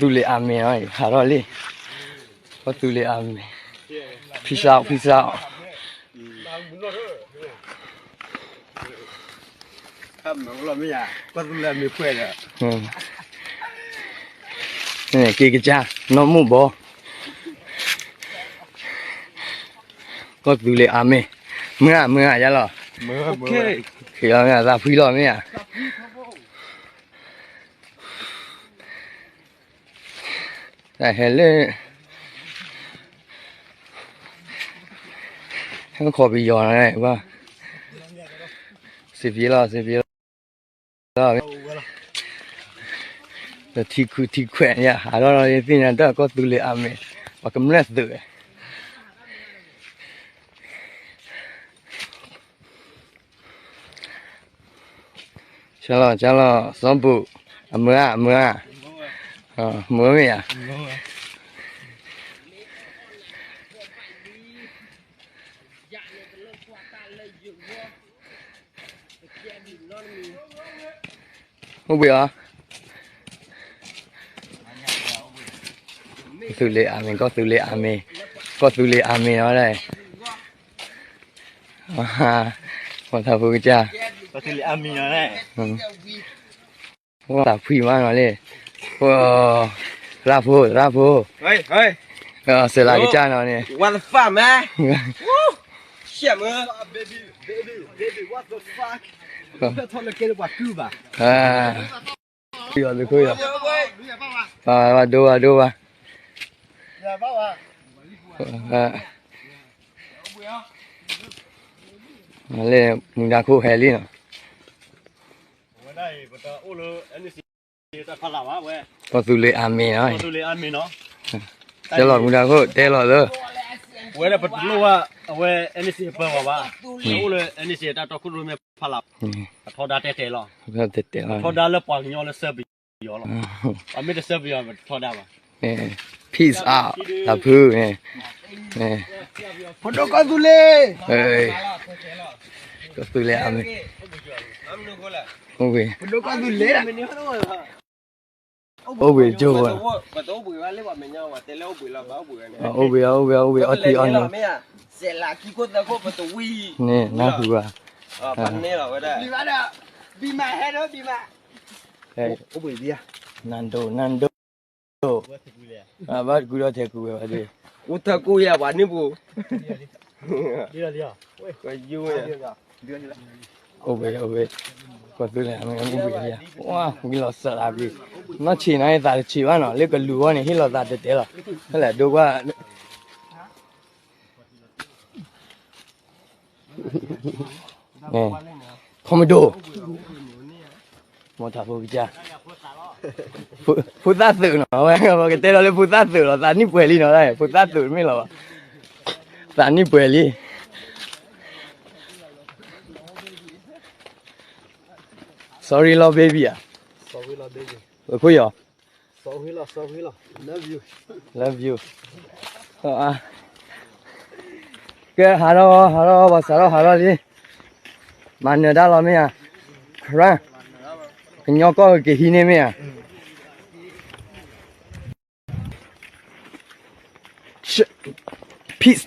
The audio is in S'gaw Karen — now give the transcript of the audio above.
ကီၢ်သူလ့ၤအမ့ၢ်နီၤ ဟးထီၣ်လံ, ကီၢ်သူလ့ၤအမ့ၢ်, peace out, peace out. က့ၤကစၢ် နီၢ်မိၢ်ဘီ, ကီၢ်သူလ့ၤအမ့ၢ်, မုၢ်ဂၤ မုၢ်ဂၤယါလီၤ, သးဖှံလီၤမ့ၢ်ဧါ. တၢ်ဟဲလၢ ဟဲခီပယီၤန့ၣ်, စံးပယီၤလီၤ စံးပယီၤလီၤ, ထံခုထံခွဲးယါ ဟးထီၣ်လီၤ ယသ့ၣ်ညါတၢ်ကီၢ်သူလ့ၤအမ့ၢ်, ပှၤကမျၢၢ်သုး ကၢ်လီၤ ကၢ်လီၤ စီၤဘူၣ်, အမုၢ်ဂၤ အမုၢ်ဂၤ, မုၢ်ဂၤမ့ၢ်ဧါ. အိၣ်ဘှံးအီၤ, ကီၢ်သူလ့ၤအမ့ၢ် ကီၢ်သူလ့ၤအမ့ၢ် ကီၢ်သူလ့ၤအမ့ၢ်နီၤ, ပှၤသးဖိကစၢ်, သးဖှံမးနီၤလံ, သရၣ်ဖိ သရၣ်ဖိ, စဲးလၤကစၢ်နီၤန့ၣ်, ယီၤသုခိၣ်ယီၤ, ဘၣ်ဒိဘၣ်ဒိဘၣ်, လၢမူဒါခိၣ်ဟဲလံနီၤ, ကီၢ်သူလ့ၤအမ့ၢ်နီၤ, တဲလီၤမူဒါခိၣ် တဲလီၤလၢ, ဝဲဒၣ်ပတလိၣ်ဘၣ်, အဝဲ NCA ပၢၤပှၤဘၣ်, အိၣ်လၢ NCA တၢ်တီခိၣ်ရိၣ်မဲဖးလး, ပထီဒါတဲတဲလီၤ, ပထီဒါလၢပှၤကညီလၢဆၢပယီၤလီၤ, ပမ့ၢ်တဆၢပယီၤပတထီဒါဘၣ်, peace out တၢ်ဖုန့ၣ်, ပဒိၣ်ကီၢ်သူလ့ၤ, ကီၢ်သူလ့ၤအမ့ၢ်, အိၣ်ဘှံး, ပဒိၣ်ကီၢ်သူလ့ၤ အိၣ်ဘှံးကၠိဝဲ, အိၣ်ဘှံး အိၣ်ဘှံး အိၣ်ဘှံး အီထံအီနိ, န့ၣ် နၢ်ဟူဘၣ်, နၢ်ဒိၣ် နၢ်ဒိၣ်, ဘၣ်တကူဒီးထဲကူဝဲဘၣ်ဒီး, အိၣ်တၢ်ကိၢ်ယၤပှၤန့ၣ်ပူၤ, အိၣ်ဘှံး အိၣ်ဘှံး, ကီၢ်သူလ့ၤအမ့ၢ် အိၣ်ဘှံးယါ, ဝါ ဝံၤလီၤစၢ်လၢဘျုး, နီၢ်ဆံးန့ၣ် သးတဆံးဘၣ်နီၤ, လၢကလူၤအီၤန့ၣ် ဟ့ၣ်လီၤသးတဲတဲလီၤ, ဟဲလၢဒိကွၢ် commando, မီၤထးဖိကစၢ်, ဖိသၣ်သုးနီၤ, အဝဲ ပကတဲလီၤလၢဖိသၣ်သုးလီၤ, သးနံၣ်ပှဲၤလံနီၤ, ဖိသၣ်သုးတမ့ၢ်လီၤဘၣ်, သးနံၣ်ပှဲၤလံ, sorry လီၤ baby ဧါ, ဖိယီၤ love you, ကဲ ဟးထီၣ် ဟးထီၣ် ပှၤစးထီၣ်ဟးထီၣ်လံ, မၤနၢၤတၢ်လီၤမ့ၢ်ဧါ, ကညီကီၢ်ကဟံးန့ၢ်မ့ၢ်ဧါ, peace,